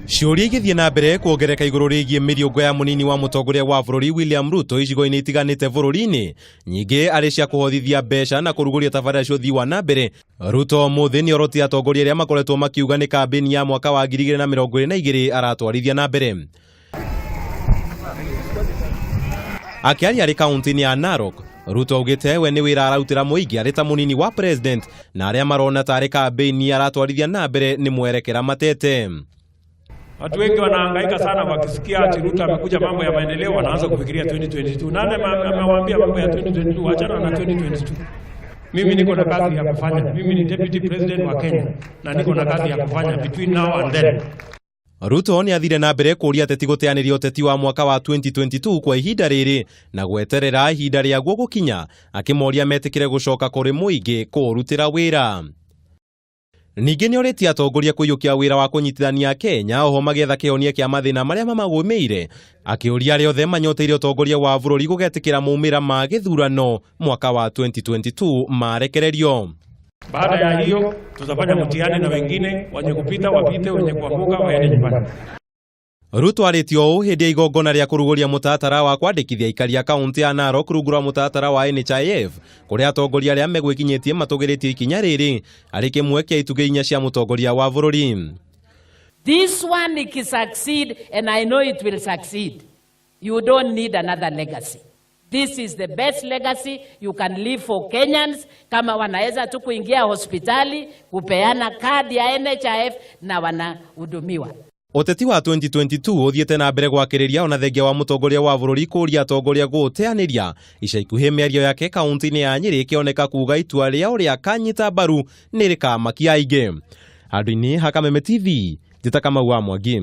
Ciũria igĩthiĩ na mbere kuongereka igũrũ rĩgiĩ mĩriũngo ya mũnini wa mũtongoria wa bũrũri William Ruto icigo-inĩ itiganĩte bũrũri-inĩ, nyingĩ arĩ cia kũhothithia mbeca na kũrugũria tabarĩra cia ũthii wa na mbere. Ruto ũmũthĩ nĩorotie atongoria arĩa makoretwo makiuga nĩ kambĩini ya mwaka wa 2022 aratwarithia na mbere. Akĩaria arĩ kaunti-inĩ ya Narok, Ruto augĩte we nĩ wĩra ararutĩra mũingĩ arĩ ta mũnini wa president na arĩa marona tarĩ kambĩini aratwarithia na mbere nĩ mwerekera matete. Watu wengi wanahangaika sana wakisikia ati Ruto amekuja mambo ya maendeleo, wanaanza kufikiria 2022. Nani amewaambia mambo ya 2022? Achana na 2022. Mimi niko na kazi ya kufanya. Mimi ni deputy president wa Kenya na niko na kazi ya kufanya between now and then. Ruto nĩ athire na mbere kũria ateti gũteanĩria ũteti wa mwaka wa 2022 kwa ihinda rĩrĩ na gweterera ihinda rĩaguo gũkinya, akĩmoria metĩkĩre gũcoka kũrĩ mũingĩ kũũrutĩra wĩra. Ningĩ nĩorĩtie atongoria kũiyũkia wĩra wa kũnyitithania Kenya oho magĩetha kĩhonia kĩa mathĩna marĩa mamagũmĩire, akĩũria arĩa othe manyoteire ũtongoria wa bũrũri gũgetĩkĩra maumĩra ma gĩthurano mwaka wa 2022 marekererio. Baada ya hiyo tutafanya mtihani na wengine, wenye kupita wapite, wenye kuanguka waende nyumbani. Ruto arĩtie ũũ hĩndĩ ya igongona rĩa kũrugũria mũtaratara wa kwandĩkithia aikari a kaunti ya Narok rungu rwa mũtaratara wa NHIF, kũrĩa atongoria arĩa megwĩkinyĩtie matũgĩrĩtie ikinya rĩrĩ arĩ kĩmwe kĩa itugĩ inya cia mũtongoria wa bũrũri. This one ikisucceed, and I know it will succeed, you don't need another legacy. This is the best legacy you can leave for Kenyans. Kama wanaweza tu kuingia hospitali kupeana kadi ya NHIF na wanahudumiwa. Ũteti wa 2022 ũthiĩte na mbere gwakĩrĩria ona thengia wa mũtongoria wa bũrũri kũria atongoria gũteanĩria. Ica ikuhĩ mĩario yake kaunti-inĩ ya Nyĩrĩ ĩkĩoneka kuga itua rĩa ũrĩa akanyita mbaru nĩ rĩkamakia aingĩ. Handũ-inĩ ha Kameme TV, njĩta Kamau wa Mwangi.